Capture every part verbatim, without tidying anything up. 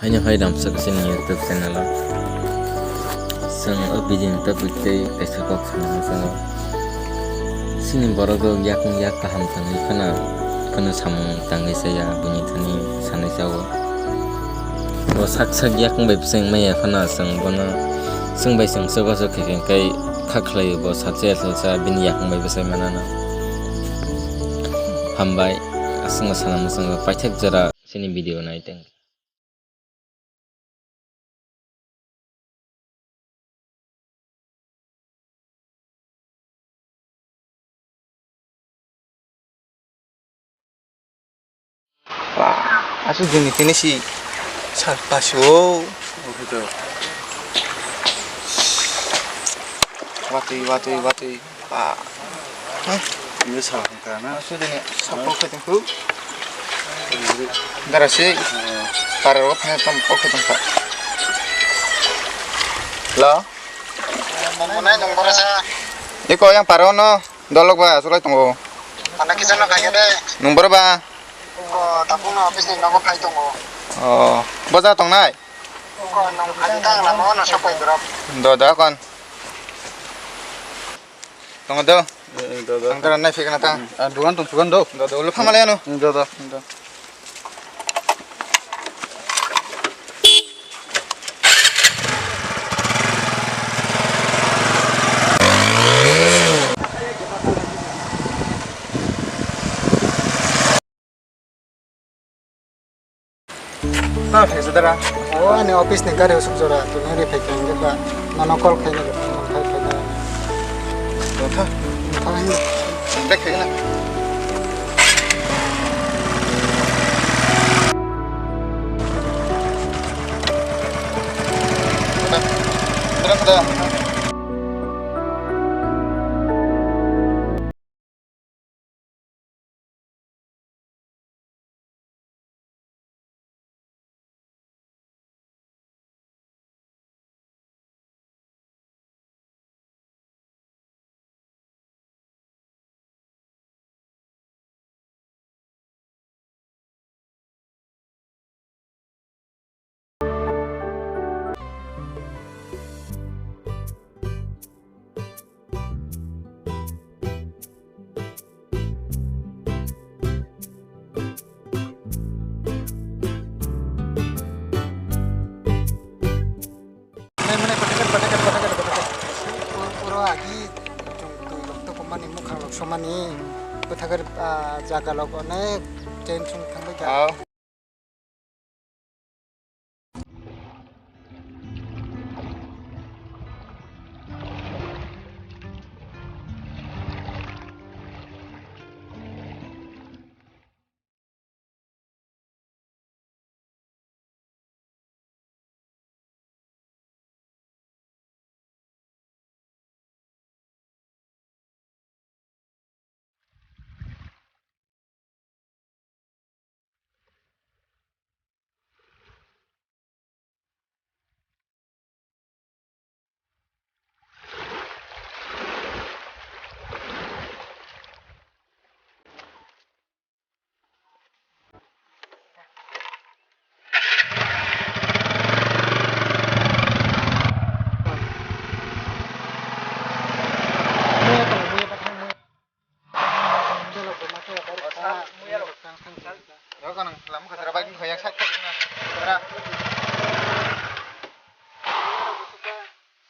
Haino hai ramsa kaisa ni YouTube channel o. Chwng o video ni topic tei kaisa kok sana chwng o. Chini borok rok yakung yak kaham tangwi khana, khana samung tangwi chaya bini thani sanai chao. Bo sak sak yakung bai bwsai wngmaya khana chwng bono chwng bai chwng chubachu khe khe kai kha khlai bo salsa salsa bini yakung bai bwsai manana. Hambai aswkno sana mwswng paithak jora chini video nai tong. Wah, aswk joni tini si sal pasu. Watwi, watwi, watwi. Ah. Ini salah hangka na. Asu dini sapol khaitong khu. Dara si. Para ro phai tam pol khaitong kha. Lo. Nang nai nung bora sa. Iko yang paro no dolok ba asulai tongo. Anda kisa no kaya de. Nung bora ba. Ko tapung no office ni nogo phai tongo. Oh, boja tong nai. Ko nung phai tang lama no sapai drop. Do da kon. Tongo do. Eh, eh, do, do. Ang tara nai phikna ta. Ah, dugan tong sugan do. Do, do, ulo phamale ano. Do, do. Do. No, thai sadara. O, ani office ni gari usuk jora, tu nari phai kang ba. Nono call khai ni, khai khai na. Tha. Tha ni. Back khai na. Kada, kada. Puro agi chung twi rok to komani mukhang rok somani bwthagar, ah, jaga rok onek change wng thangbai kha.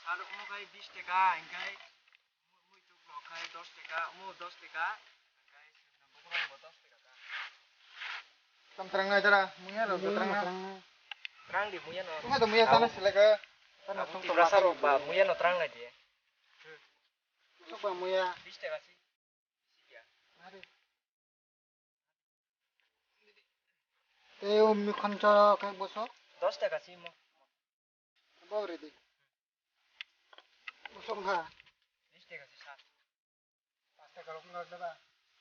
Salo omo khai bis taka, hingkhai muituk rok khai dos taka, omo dos taka, hingkhai bokorong bo dos taka ta. Tam terang nai jara, muya lo terang na. Terang di muya no. Omo to muya sana selek. Abo Tiprasa rok ba muya no terang nai di. Sok ba muya. Bis taka si. Tei o mikhoncho khe bosok? Dos taka si mo. Bo redi. Bosok wngkha? Bis taka si sa. Pas taka rok wngkha da ba?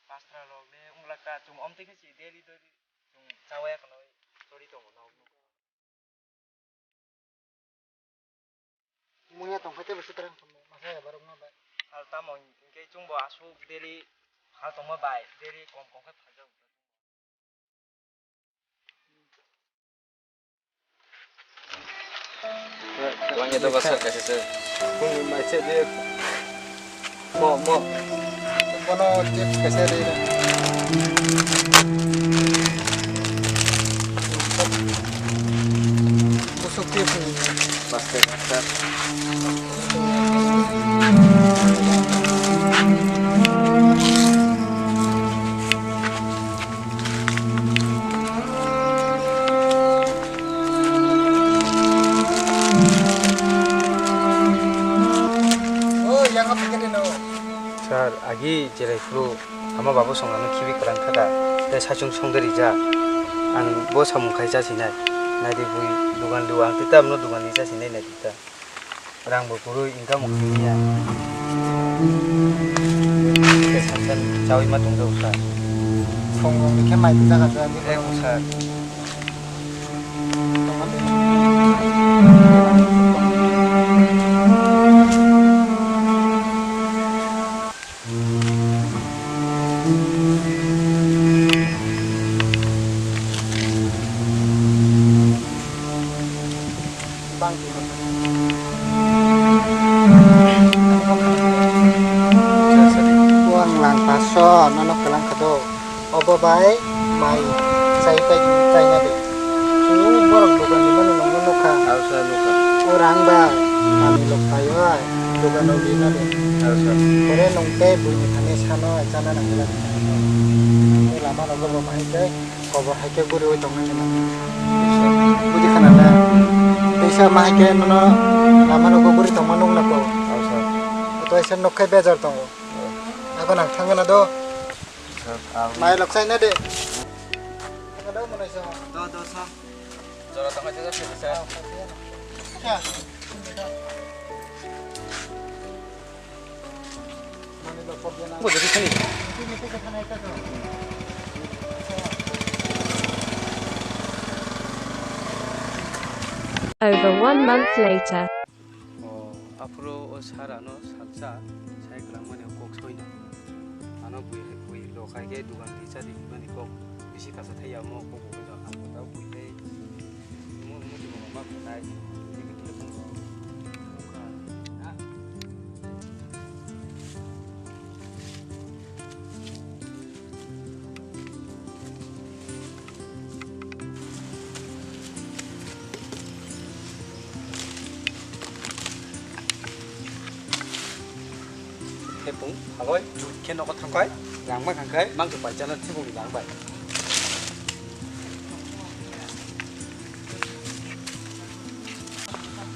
Pas taka rok le wngla ka, chwng omtwi khe si daily daily chwng chawaya kheno chori tongo nok. Muya tongkha tei bo sutrang tongmo, masa ya borok no bai. Hal tamo hinkhe chwngbo aswk daily hal tongma bai, daily kom kom khe phaljago. Wangya to basar kaisa se. Kung mai se de. Mo, mo. Bono chips kaisa de. Busuk chips ni. Basket, basket. Sir, agi jerai phuru ama babu song ano khibi kwrang kha da. Tei saichung song de rijak. Ang bo samung khai cha sinai. Nai di bui dugan lu ang tei tamno dugan ni cha sinai nai di ta. Rang bo kwrwi, income bo kwrwi ya. Tei san san chawi ma tong jago sa. Song rok ni khe mai bwsa ka jani. Eh, sir. Bang twi rw. Buang lang paso, nono kwlang kha do. Obo bai mai chai pai, chai na di. Chwng borok dogan ni mani nongno nukha. Aro sa nukha. O rang bai, mani lok pai oi, dogan no di na di. Aro sa. Pore nong tei buini thani sano chana nangla. Lama nogo bo mai tei. Kobor hai khe guriui tongnai nini. Buji khana na? Teisa ma hai khe nono lama nogo guri tongma nukna ko. Aro sa. To ese nok khai bejar tongo. Ako nang thangna do. Sir, ang Mai lok sai na de. Thangna do monai sa. Do, do, sa. Jora tongma jora sir, sir. Over one month later. O, aphuru o sir ano salsa sai kwlangmani kok soino. Ano bui, bui rok hai khe dugan twi cha di hinmani kok bisi kasa thai ya omo kok bo khe ang kotha bui tei. Hepung, haloi, khe nogo thangkhai, langma thangkhai, mangso paijano thibung langbai.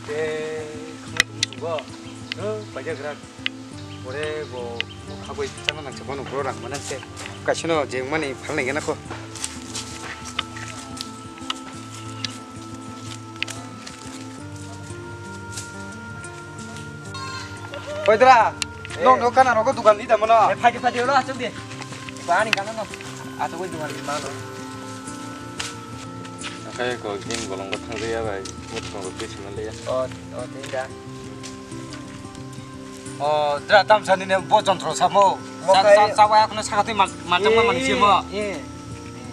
Tei khangna tongmo chwngbo, o, paijak rak. Pore bo khagoi chana nangse bono bro rang manang se. Kaisano jengmani phalnai gana kho. Oi dra, eh, nok nok kana rogo dugan di da mano. Eh, phai di, phai di, ulo achuk di. Ba ani gana no. Achuk oi dugan di mano. Akai ko gin bolong bo thang ya bai. Mut ko ko pis man ya. Oh, oh, tinda. Oh, dra tam sani ne bo jontro samo. Mo sa, kai sa, sa waya kono sakatwi ma, ma tang ma mani simo. Eh, eh.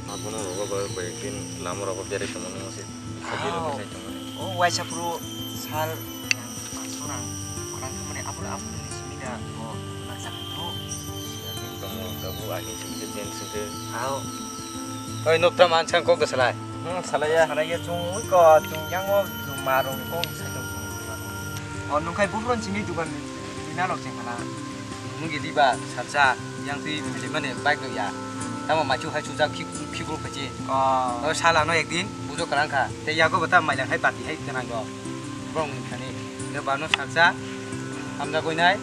Abono rogo ba ko gin lamo rogo bere ko mano se. Sabiro ko sai tongmani. O waisa phuru sal yang pansora khorang tongmani abono abono ni simi da o naksa khato. Tongmo tabuk agin singkhe jen singkhe. Ao. Oi nokta man sang kok salai. Hmm, salai ya. Salai ya chung ui ko chung yang o chung ma rong kok sai tong. O nungkhai buphron simi dukan dina lok cheng khala. Nunggi diba salsa yang twi mili mane bike no ya. Tamo machu hai chujak khik khik ro phaji. O sala no ekdin. Bujo kwrang kha, tei yago bo ta mailang hai bati hai gwnang rok. Borok ni thani, hwnkhe bano saksa, hamjagwi nai,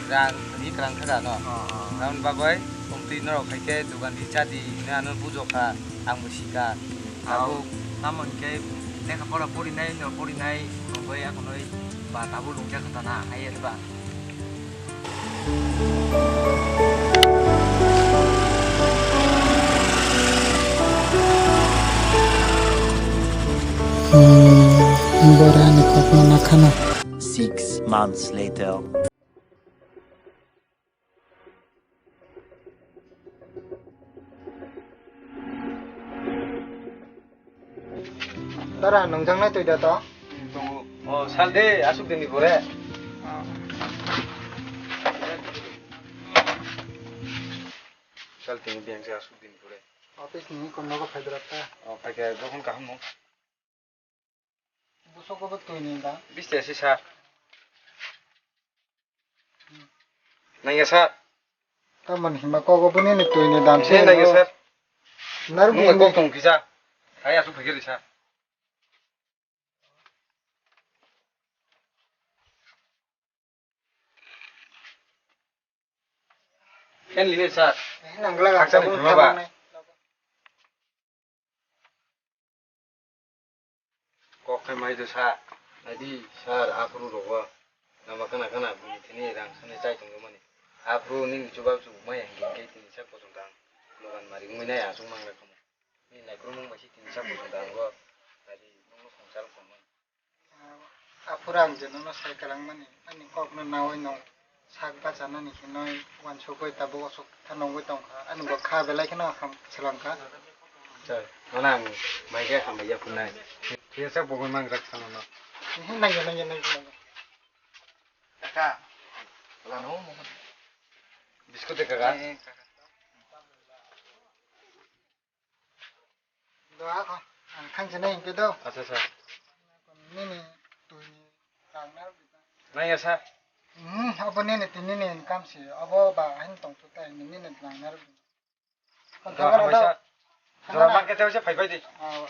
rang ri kwrang kha da no. Oh, oh. Aboni bagwi, tongtwi norok hai khe dugan di cha di hwnwi ano bujo kha, ang bo si kha. Abo. Tabuk. Tamo hwnkhe lekha pora porinai no porinai, tongwi akonoi ba tabuk lungya kha tana, hai ya ba. Hmm, bora ni kokno nakhano. Six months later. Dara, nungjaknai twi da to? Hmm, tongo. O, sal de, aswk din ni pore. Sal tini biyang se aswk din ni pore. Office ni kono ko phaidra ta. O, phaikhe jokhon kaham no. Busok ko twi ni da. Bis te si sa. Nangya sir. Tamon hima kogo buni ni twi ni dam se nangya sir. Nar bini kok tong kisa. Hai aswk phaikhe ri sir. Ken lini sir. Nangla ga. Haksa ni buma ba. Kok khai mai do sa. Adi sir, aphuru rogo. Nama kana kana bini thini rang sani chai tongmani. Aphuru nini chuba chu mai hangin kai tini sak bosong dang. Logan mari ngui nai asung mang le kamo. Ni nai kuru mung mai si tini sak bosong dang go. Adi nung no song sal kamo. Aphuru ang je nono sai kwrwngmani, ani kokno naui no sak bachanani hinwi uansukwi tabuk aswk thanungwi tongkha, ani bo kha belai kheno kaham swlangkha. Chal, nono ang bai khe hambai ya phunai. Phiya sak bogwi mangjak sa nono. Ehe, nangya, nangya, nangya, nangya. Kaka, lano mo. Biskut de kaka. Eh, eh, kaka. Do ako, ang thangchina hingke do. Acha, acha. Nini twi ni rang na rwdi ba. Nangya sa. Hmm, abo nini tini ni income si, abo ba hain tong tu tai nini ni rang na rwdi. Jora hambai sa. Jora market tei se phai phai di. Ah,